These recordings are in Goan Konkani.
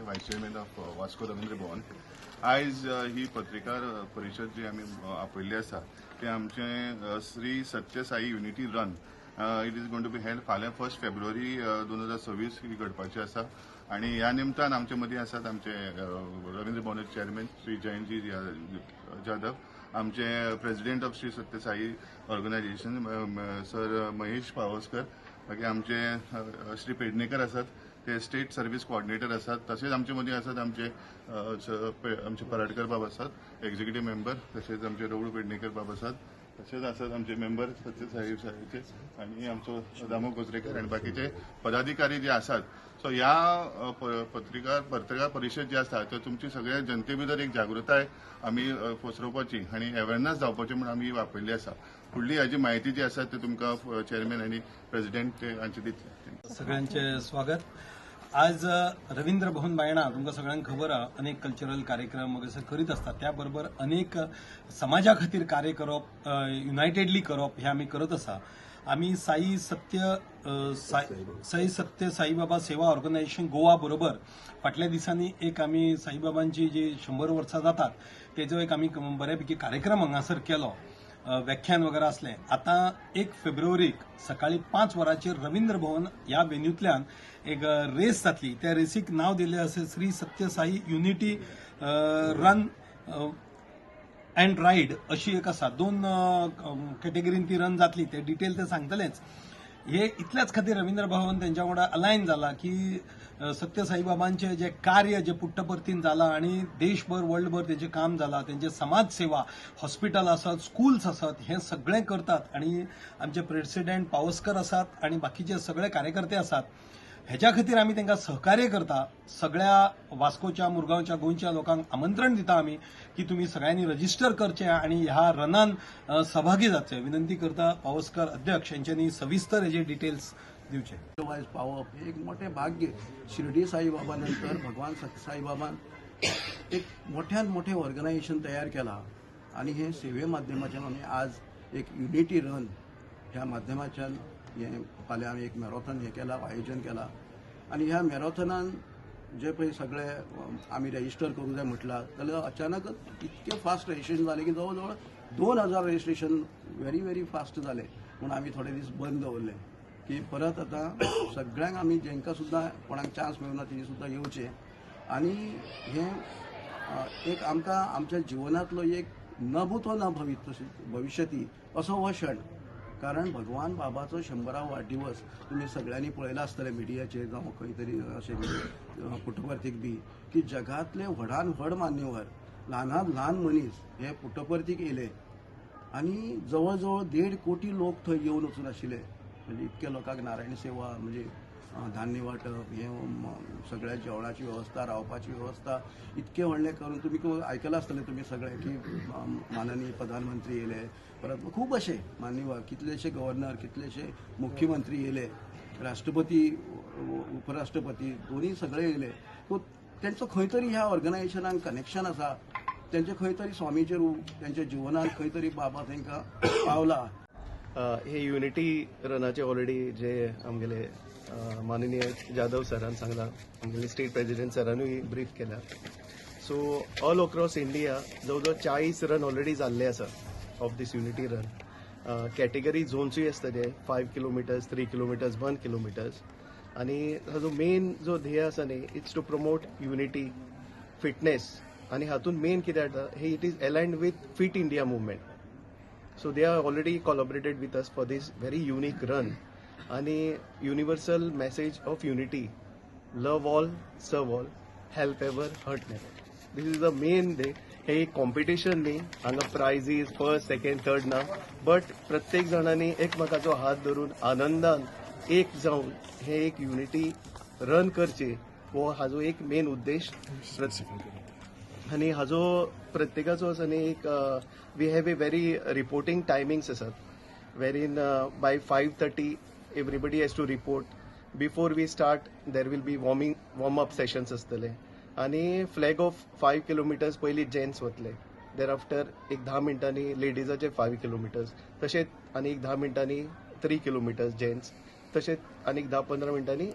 Vice Chairman of Vasco Ravindra Bhavan. आयज ही पत्रकार परिशद जी आमी आपयल्ली आसा ते आमचें Shri Satya Sai Unity Run, it is going to be held फाल्यां 1 फेब्रुवारी 2026 ही घडपाची आसा. आनी ह्या निमतान आमचे मदीं आसात आमचे रवींद्र भवनाचे चेअरमॅन श्री जयंतजी जाधव, आमचे President of Shri Satya Sai Organization Sir Mahesh Pawaskar, मागीर आमचे श्री पेडणेकर आसात, ते स्टेट सर्वीस कोऑर्डिनेटर आसात. तशेंच आमचे मदीं आसात आमचे आमचे पराडकर बाब आसात, एक्झिक्युटीव मेंबर. तशेंच आमचे रवळू पेडणेकर बाब आसात. तशेंच आसात आमचे मेंबर सत्य साई साईचे आनी आमचो दामो कोचरेकर आनी बाकीचे पदाधिकारी जे आसात. सो ह्या पत्रिकार पत्रकार परिशद जी आसा ते तुमची सगळ्या जनते भितर एक जागृताय आमी पसरोवपाची आनी अवेरनस जावपाची म्हूण आमी वापरली आसा. फुडली हाजी म्हायती जी आसा ते तुमकां चेअरमॅन आनी प्रेसिडेंट ते हांचे दितले. सगळ्यांचे स्वागत. आज रवींद्र भवन बायणा, तुमकां सगळ्यांक खबर आहा, अनेक कल्चरल कार्यक्रम वगैरे करीत असतात. त्याबरोबर अनेक समाजा खातीर कार्य करप, युनायटेडली करप हे आमी करत आसा. आमी साई सत्य साईबाबा सेवा ऑर्गनायझेशन गोवा बरोबर फाटल्या दिसांनी एक आमी साईबाबांची जी 100 वर्सां जातात तेजो एक आमी बऱ्यापैकी कार्यक्रम हांगासर केलो, व्याख्यान वगैरे असले. आता 1 फेब्रुवारीक सकाळी 5 वरांचेर रवींद्र भवन ह्या वेन्यूतल्यान एक रेस जातली. त्या रेसीक नाव दिल्लें आसा Shri Satya Sai Unity Run and Ride अशी एक आसा. दोन कॅटेगरीन ती रन जातली. ते डिटेल ते सांगतलेच. हे इतल्याच खातीर रवींद्र भवन तेंच्या वांगडा अलायन जाला की सत्य साईबाबांचे जे कार्य जे पुट्टपर्तीन जाला आणि देशभर, वर्ल्डभर तेजें काम जाला, तेंचे समाज सेवा, हॉस्पिटल आसत, स्कूल्स आसत, हे सगळें करतात. आणि आमचे प्रेसिडेंट पावसकर आसात आणि बाकीचे सगळे कार्यकर्ते आसात. हेच्या खातीर आमी तांकां सहकार्य करता. सगळ्या वास्कोच्या, मुरगांवच्या, गोंयच्या लोकांक आमंत्रण दिता आमी की तुमी सगळ्यांनी रजिस्टर करचें आणि ह्या रनान सहभागी जावचें. विनंती करता पावसकर अध्यक्ष यांच्यांनी सविस्तर हेजे डिटेल्स दिवचे. वायज पावप हे एक मोठें भाग्य. शिर्डी साईबाबा नंतर भगवान सत्य साईबाबान एक मोठ्यान मोठें ऑर्गनायझेशन तयार केलां आनी हे सेवे माध्यमाच्यान आमी आज एक युनिटी रन ह्या माध्यमाच्यान हें फाल्यां आमी एक मॅरेथॉन हें केलां, आयोजन केलां. आनी ह्या मॅरेथॉनान जे पळय सगळे आमी रेजिस्टर करूंक जाय म्हटलां जाल्यार अचानकच इतकें फास्ट रजिस्ट्रेशन जालें की जवळ जवळ 2000 रजिस्ट्रेशन व्हेरी व्हेरी फास्ट जालें. म्हूण आमी थोडे दीस बंद दवरले की परत आतां सगळ्यांक आमी जेंकां सुद्दां कोणाक चान्स मेळना तेणी सुद्दां येवचें. आनी हें एक आमकां आमच्या जिवनांतलो एक न भूतो न भवित भविष्यती असो हो क्षण, कारण भगवान बाबाचो 100वा वाडदिवस तुमी सगळ्यांनी पळयला आसतलें मिडियाचेर जावं खंय तरी अशें पुटपर्तीक बी की जगांतले व्हडान व्हड मान्यवर, ल्हानात ल्हान मनीस हे पुटपर्तीक येयले आनी जवळ जवळ 1.5 कोटी लोक थंय येवन वचून आशिल्ले. म्हणजे इतक्या लोकांक नारायण सेवा म्हणजे धान्य वांटप, हें सगळ्या जेवणाची वेवस्था, रावपाची वेवस्था इतकें व्हडलें करून तुमी आयकलां आसतलें तुमी सगळे की माननीय प्रधानमंत्री येयले, परत खूब अशे मान्यवर, कितलेशे गव्हर्नर, कितलेशे मुख्यमंत्री येयले, राष्ट्रपती, उपराष्ट्रपती दोन्ही सगळे येयले. सो तेंचो खंय तरी ह्या ऑर्गनायझेशनाक कनेक्शन आसा. तेंचे खंय तरी स्वामीचेर, तेंच्या जिवनात खंय तरी बाबा तांकां पावला. हे युनिटी रनाचे ऑलरेडी जे आमगेले माननीय जाधव सरान सांगला, आमगेले स्टेट प्रेसिडेंट सरानूय ब्रीफ केला. सो ऑल अक्रॉस इंडिया जवळ जवळ 40 रन ऑलरेडी जाल्ले आसा of this Unity Run. Category झोन्सूय आसता ते 5 kilometers, 3 kilometers, 1 kilometers. आनी हाजो मेन जो ध्येय आसा न्ही, it's to promote unity, fitness. आनी हातूंत मेन कितें जाता हे, it is aligned with Fit India Movement. So they are already collaborated with us for this very unique run. आणि universal message of unity, love all, serve all, help ever, hurt never. This is the main day. हे एक कॉम्पिटिशन न्ही. हांगा प्रायजीस फर्स्ट, सेकंड, थर्ड ना, बट प्रत्येक जाणांनी एकमेकाचो हात धरून आनंदान एक जावन हे एक युनिटी रन करचे, हो हाजो एक मेन उद्देश. आनी हाजो प्रत्येकाचो आसा न्ही एक we have a very reporting timings आसात, wherein by 5:30 everybody has to report. Before we start, there will be warm up sessions आसतले आनी फ्लॅग ऑफ 5 किलोमिटर्स पयलीं जेंट्स वतले, there after एक 10 मिनटांनी लेडीजाचे 5 किलोमिटर्स, तशेंच आनी एक 10 मिनटांनी 3 किलोमिटर्स जेंट्स. तशेंच आनीक 10-15 मिनटांनी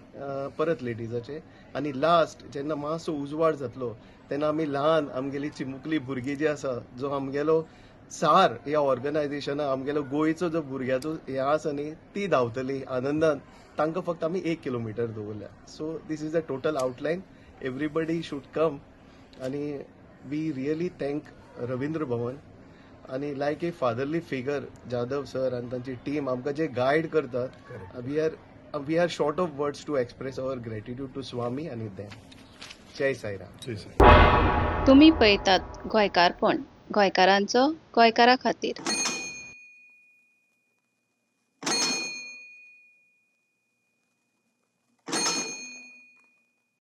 परत लेडीजाचे आनी लास्ट जेन्ना मातसो उजवाड जातलो तेन्ना आमी ल्हान आमगेली चिमुकली भुरगीं जी आसा, जो आमगेलो सार ह्या ऑर्गनायझेशना, आमगेलो गोंयचो जो भुरग्याचो हें आसा न्ही, ती धांवतली आनंदान. तांकां फक्त आमी 1 किलोमिटर दवरल्या. So this is a total outline. Everybody should come आनी we really thank Ravindra Bhavan आनी like a fatherly figure Jadhav sir आनी तांची टीम आमकां जे गायड करतात, we are short of words to express our gratitude to Swami आनी देम. जय साईराम. तुमी पळयतात गोंयकारपण, गोंयकारांचो, गोंयकारा खातीर.